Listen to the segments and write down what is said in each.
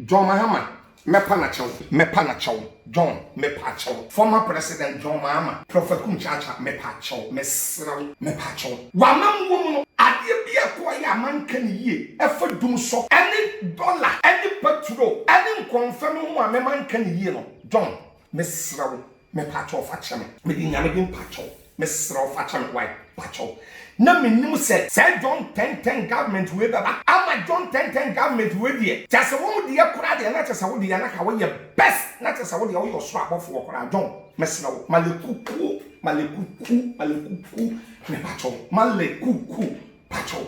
John Mahama mɛpa na kyɛw, mɛpa na kyɛw, John mepa kyɛw, former president John Mahama, Prophet Kum Chacha mepa kyɛw, mesrɛ wo mepa kyɛw. W'amammuo mu no, adeɛ bi a ɛkɔɔ yɛ a manka no yie ɛfa dum sɔ ɛne dollar ɛne paturo ɛne nkɔmfɛm ho a me manka no yie no, John mesrɛ wo Mepakyɛw fa kyɛ me. Mede Nyame din pakyɛw mesrɛ wo fa kyɛ me wai pakyɛw na menim sɛ saa John tɛntɛn government wei bɛba ama John tɛntɛn government wei deɛ kyɛsɛ wɔn deɛ koraa deɛ na kyɛsɛ wo deɛ na ka woyɛ best na kyɛsɛ wo deɛ woyɛ ɔsoro abɔfoɔ koraa John mesrɛ wo malekukuo malekuku malekuku mepakyɛw malekuku Pakyɛw.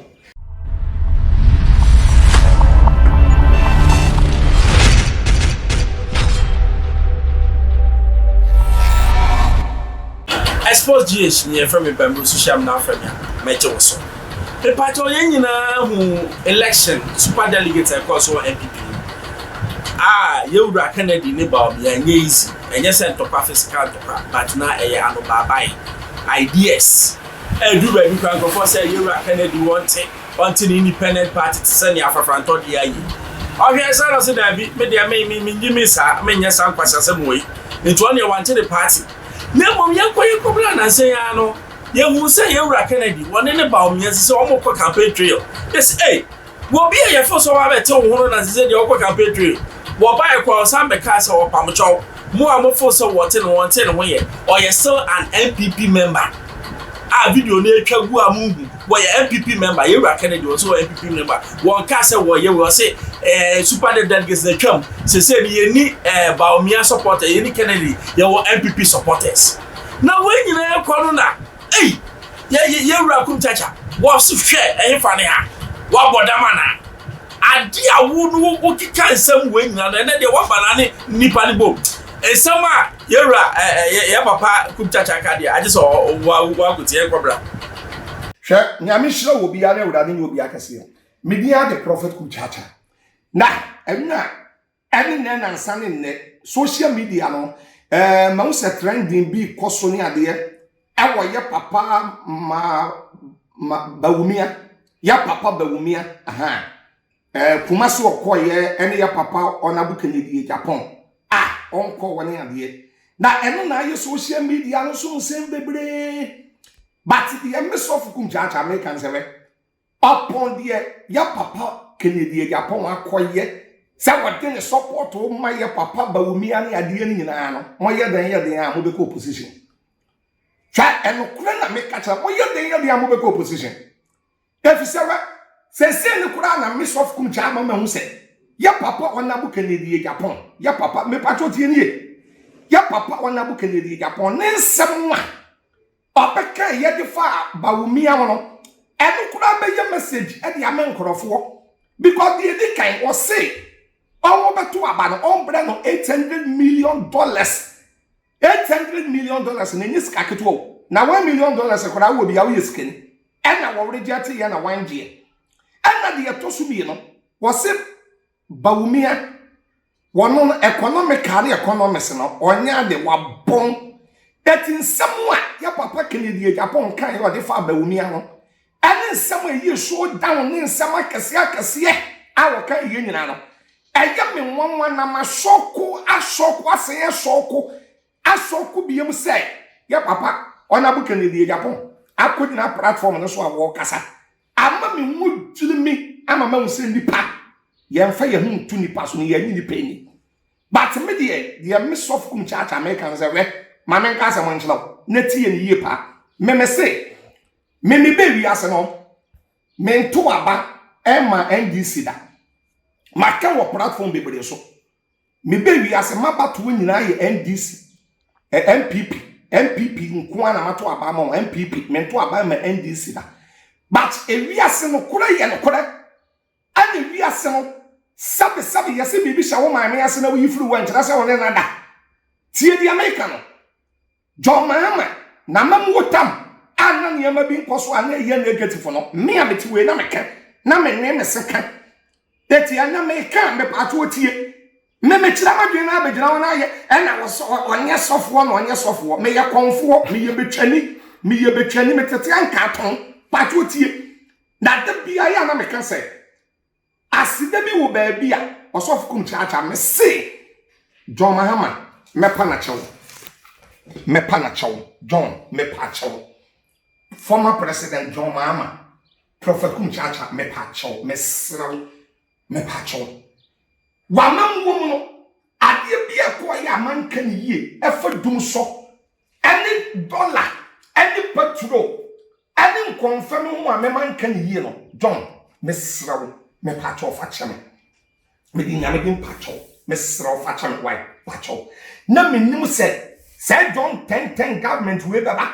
Expose GH ni yɛfrɛ me Bamboo so hyia me na afrɛ me a mɛgye wo so. Mepakyɛw yɛn nyinaa hu election super delegate a ɛkɔɔ so wɔ NPP mu a yɛwura Kennedy ne Bawumia ɛnyɛ easy ɛnyɛ sɛ ntɔkwa physical ntɔkwa but na ɛyɛ anobaabae ideas Ɛduru baabi koraa nkurɔfoɔ sɛ Yewura Kennedy wɔnte ɔnte ne independent party te sɛ nea afrafrantɔ deɛ ayɛ yi. Ɔhwɛɛ saa na ɔse daabi me deɛ me me mennye me saa menyɛ saa nkwaseasɛm wei. Nti ɔno deɛ wante ne party. Na mmom yɛnkɔ yɛnkɔ bra nansa yi ara no yɛhuu sɛ Yewura Kennedy wɔne ne Bawumia sɛ wɔkɔ campaign trail. Yɛse ei Wɔ bi a yɛfo sɛ ɔba bɛtew wo ho no na sesei deɛ ɔkɔ campaign trail. Wɔbae koraa ɔsan bɛkaa sɛ ɔpam kyɛw. Mo a mofo sɛ wɔte no wɔnte ne ho yɛ. Ɔyɛ still an NPP member. A video no atwa gu a monhu. Wɔyɛ NPP member. Yɛwura Kennedy ɔse ɔyɛ NPP member. Wɔnkaa sɛ wɔyɛ wei ɔse eh, super delegates na atwam. Sesei no yɛnni eh, Bawumia supporter, yɛnni Kennedy, yɛwɔ NPP supporters. Na wei nyinaa kɔ no na Ei! Yɛ yɛ yɛ wura kum kyakya. Wɔse hwɛ ɛhefa ne ha? Wabɔ dam anaa? Ade a wo no wo wokeka nsɛm wei nyinaa no ɛnɛ deɛ waba na ne nnipa no bom. Nsɛm a yɛ wura ɛ ɛ yɛ yɛ papa kum kyakya ka deɛ agye sɛ ɔ wa wakotie yɛn kɔbra. Hwɛ, Nyame nhyira wɔ obiara na Awurade nyɛ obiara kɛseɛ. Me din ara de Prophet Kum Chacha. Na ɛno a Ɛne nnɛ nansa ne nnɛ social media no ɛɛ mahu sɛ trending bi kɔ so ne adeɛ ɛwɔ yɛ papa ma ma Bawumia yɛ papa Bawumia aha ɛɛ Kumasi ɔkɔyɛ ɛne yɛ papa Ɔnabu Kennedy Japan a ɔnkɔ wɔ ne adeɛ na ɛno na ayɛ social media no so nsɛm bebree but deɛ me sɔfo kum kyaakyaa meka nsɛmɛ Ɔpɔn deɛ yɛ papa Kennedy Agyapong akɔyɛ sɛ wɔde ne support ma yɛ papa Bawumia ne adeɛ no nyinaa no, moyɛ dɛn yɛ den a mobɛkɔ opposition. Hwɛ ɛnokorɛ na meka kyerɛ moyɛ dɛn yɛ den a mobɛkɔ opposition. Ɛfiri sɛ wɛ sɛsei no koraa na me sɔfo kum kyaa ma mahu sɛ yɛ papa Ɔnabo Kennedy Agyapong yɛ papa mepatwɔ tie nie yɛ papa Ɔnabo Kennedy Agyapong ne nsɛm a Ɔbɛka yɛde faa Bawumia ho no, ɛno koraa bɛyɛ message de ama nkurɔfoɔ because deɛ ɛdi kan ɔse ɔmo bɛto aba no ɔmbrɛ no 800 million dollars 800 million dollars na ɛnyɛ sika ketewa o na 1 million dollars koraa wɔ bi a woyɛ sikani ɛna wɔregye yɛ na wangyeɛ ɛna deɛ ɛtɔ so mmienu wɔse Bawumia Wɔno no economical ne economics no ɔnyɛ ade wabɔn but nsɛm a yɛ papa Kennedy Agyapong kan yɛ ɔde fa Bawumia ho ɛne nsɛm a ɛyɛ show down ne nsɛm akɛseɛ akɛseɛ a wɔka yɛ nyinaa no ɛyɛ me nwanwa na masɔko asɔko asan asɔko asɔko biam sɛ yɛ papa Honorable Kennedy Agyapong akɔgyina platform no so a wɔrekasa Ama me ho dwiri me ama mahu sɛ nnipa yɛmfa yɛn ho nto nnipa so no yɛnye nnipa ani but me deɛ deɛ me sɔfo kum kyaakyaa meka no sɛ hwɛ ma menka asɛm nkyerɛ wo na tie no yie paa me me se me me bɛ wiase no mento aba ɛma NDC da maka wɔ platform bebree so Me bɛ wiase m'abatoɔ nyinaa yɛ NDC, eh, NPP, NPP nko ara na mato aba ama wɔn, NPP, mento aba ma NDC da. But ewiase nokorɛ yɛ nokorɛ, ɛna ewiase no sɛbe sɛbe yɛse biribi hyɛ wo maame ase na woyi firi wo nkyerɛ sɛ wo ne no ada. Tie deɛ meka no. John Mahama n'amammuo tam a na nneɛma bi nkɔ so a na ɛyɛ negative no, me a mete wei na meka, na menwee me se ka. Eti ɛnɛ meka a mepaakyɛw tie. Me mekyerɛ m'adwene na abɛgyina hɔ na ayɛ ɛna ɔnyɛ sɔfoɔ na ɔnyɛ sɔfoɔ. Meyɛ kɔnfoɔ, meyɛ betwani, meyɛ betwani, metete ankaatɔn. Paakyɛw tie. Na da biara yɛ a na meka sɛ aseda bi wɔ baabi a. Ɔsɔfo Kum Kyaakyaa, mese John Mahama, mɛpa n'akyɛw. Mɛpa n'akyɛw. John, mepa akyɛw. Former President John Mahama, Prophet Kum Kyaakyaa, mepa akyɛw. Mesrɛ wo, mepa akyɛw. W'amammuo mu no, adeɛ bi a ɛkɔɔ yɛ a manka ne yie, ɛfa dum so, ɛne dɔla, ɛne paturo, ɛne nkɔmfɛ no ho a mɛma nka ne yie no, John, mesrɛ wo, mepakyɛw fa kyɛ me. Mede Nyame din pakyɛw, mesrɛ wo fa kyɛ me, why, pakyɛw. Na menim sɛ sɛ John 1010 government wei bɛba,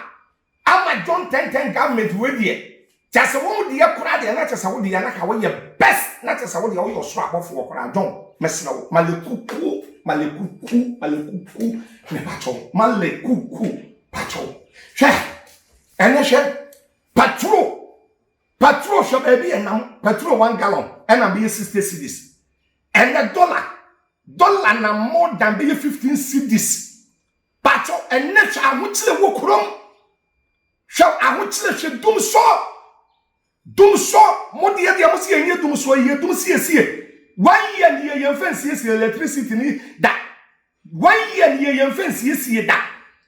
ama John 1010 government wei deɛ, kyɛ sɛ wɔn deɛ koraa deɛ, na kyɛ sɛ wo deɛ na ka woyɛ best, na kyɛ sɛ wo deɛ woyɛ ɔsoro abɔfoɔ koraa. John, mesrɛ wo, malekuku, malekuku, malekuku, mepakyɛw, malekuku, pakyɛw. Hwɛ, ɛnɛ hwɛ, patro, patro, hwɛ baabi ɛnam, patro 1 gallon ɛna bɛyɛ 60 cedis. Ɛnɛ dollar, dollar na more than bɛyɛ 15 cedis. Patro, ɛnɛ hwɛ ahokyere wɔ kurom, hwɛ ahokyere, hwɛ dum so, dum so. Mo deɛ deɛ mo si yɛn nyɛ dum so, yɛ dum siesie. One year ni yɛ yɛn fɛn siesie electricity ni da. One year ni yɛ yɛn fɛn siesie da.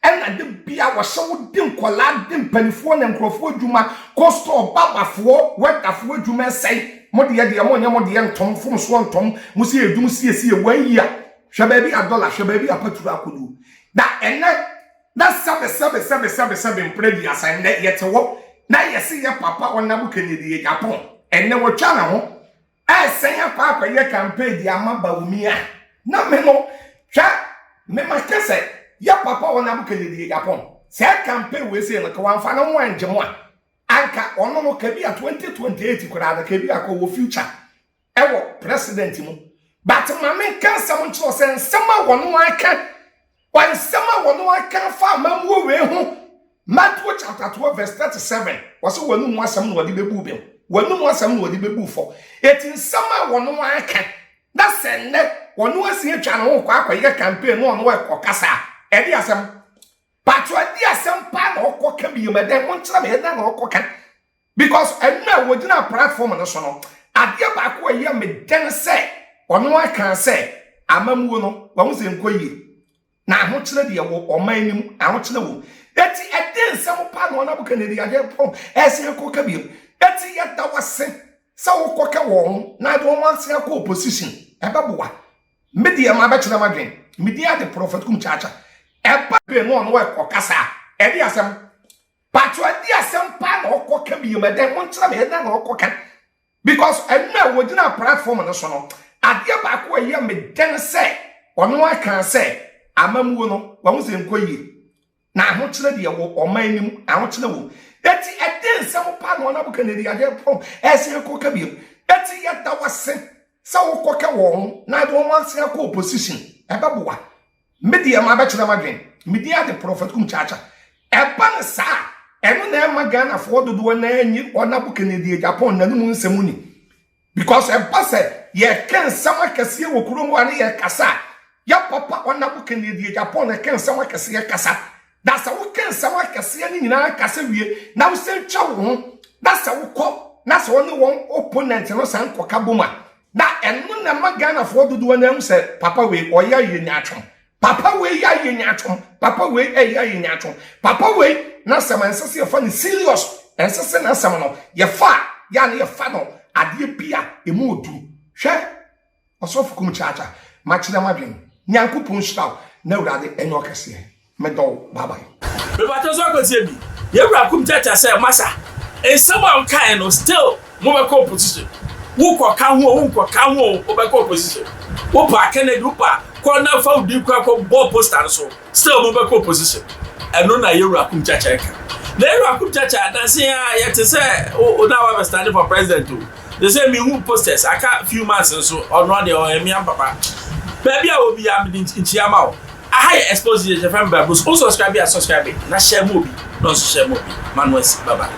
Ɛna de bia wɔhyɛ wo de nkɔlaa de mpanimfoɔ na nkurɔfoɔ adwuma kɔ store, babafoɔ, wɛdafoɔ adwuma ɛsɛe. Mo deɛ deɛ mo nyɛ mo deɛ ntɔm fomsoɔ ntɔm. Mo si yɛ dum siesie one year. Hwɛ baabi a dollar, hwɛ baabi a patro akɔdu na ɛnɛ na sɛbe sɛbe sɛbe sɛbe sɛbe mpere 30. Ɛnɛ yɛte hɔ na yɛsi yɛ papa Honourable Kennedy Agyapong, ɛnɛ wɔtwa ne ho ɛsɛn akɔ akɔyɛ campaign de ama Bawumia. Na me no, hwɛ, me ma kɛsɛ yɛ papa Honourable Kennedy Agyapong sɛ campaign wei sɛ no ka wɔamfa ne ho angye mo a, anka ɔno no kabi a 2028 koraa no kabi akɔ wɔ future ɛwɔ president mu. But maame nka nsɛm nkyerɛ sɛ nsɛm a wɔn aka, nsɛm a wɔn aka fa amammuo wei ho, Matthew chapter 12 verse 37, wɔsɛ wɔn mu asɛm na wɔde bɛbu bɛm, wɔn mu asɛm na wɔde bɛbu fɔ. Eti nsɛm a wɔn aka na sɛ nnɛ wɔn asi atwa ne ho kɔ akɔyɛ campaign na ɔno ɛkɔ ɛde asɛm patro, ɛde asɛm paa na ɔkɔ ka bi yɛm. Ɛdɛn mo nkyerɛ me, ɛdɛn na ɔkɔ ka? Because ɛnu a wɔgyina platform no so no, adeɛ baako a ɛyɛ me dɛn sɛ ɔno aka sɛ amammuo no wɔn sɛ nkɔ yie na ahokyerɛ deɛ wɔ ɔman anim, ahokyerɛ wɔ. Eti ɛde nsɛm pa na Honourable Kennedy Agyapong ɛsɛ ɛkɔ ka bio. Eti yɛda wase sɛ wokɔ ka wɔn ho na de wɔn ase akɔ opposition, ɛbɛboa. Me deɛ ma bɛkyerɛ ma dwen me din ade Prophet Kum Kyaakya. Ɛba bee no, ɔno ɛkɔ kasa ɛde asɛm patro, ɛde asɛm pa na ɔkɔ ka bio. Ɛdɛn mo nkyerɛ me, ɛdɛn na ɔkɔ ka? Because ɛnu a wɔgyina platform no so no, adeɛ baako a ɛyɛ me dɛn sɛ ɔno aka sɛ amammuo no wɔn sɛ nkɔ yie na ahokyerɛ deɛ wɔ ɔman anim, ahokyerɛ wɔ. Eti ɛde nsɛm pa na Honourable Kennedy Agyapong ɛsɛ ɛkɔ ka bio. Eti yɛda wase sɛ wokɔ ka wɔn ho na de wɔn ase akɔ opposition, ɛbɛboa. Me deɛ ma bɛkyerɛ ma dwen me din ade Prophet Kum Kyaakya. Ɛba no saa, ɛno na ɛma Ghanafoɔ dodoɔ na anyi Honourable Kennedy Agyapong n'anum nsɛm ni, because ɛba sɛ yɛka nsɛm akɛseɛ wɔ kurom a ne yɛkasa a, yɛ papa Honourable Kennedy Agyapong na ɛka nsɛm akɛseɛ kasa. Na sɛ woka nsɛm akɛseɛ no nyinaa kasa wie na wosɛ twa wo ho na sɛ wokɔ na sɛ wɔne wɔn opponent no san kɔka bom a, na ɛno na ɛma Ghanafoɔ dodoɔ no ahu sɛ papa wei ɔyɛ ayɛ nyaatwom, papa wei yɛ ayɛ nyaatwom, papa wei ɛyɛ ayɛ nyaatwom, papa wei na sɛm ɛnsɛ sɛ yɛfa no serious, ɛnsɛ sɛ n'asɛm no yɛfa a yɛ a ne yɛfa no adeɛ bi a emu oduru. Hwɛ, Ɔsɔfo Kum Kyaakya, makyerɛ madwen. Nyankopɔn hyira wo na Awurade ɛnyɛ ɔkɛseɛ. Medɔ wo, bye bye. Mebatɔ so akɔtie bi yɛwura Kum Kyaakya sɛ masa nsɛm a wokae no, still mobɛkɔ opposition. Wokɔka ho o, wonkɔka ho o, wobɛkɔ opposition. Wopa Kennedy, wopa kɔ na fa wo din kɔ akɔ bɔ poster no so, still mobɛkɔ opposition. Ɛno na yɛwura Kum Kyaakya ka. Na yɛwura Kum Kyaakya adanse a yɛte sɛ o na wabɛ stand for president o de sɛ mehu posters aka few months nso. Ɔno deɛ ɔyɛ mmea papa. Baabi a obi a mede nkyia ma wo. Aha yɛ Expose yɛ fɛn baabu so. Wo subscribe a, subscribe na share mu obi na ɔnso share mu obi ma no asi. Bye bye.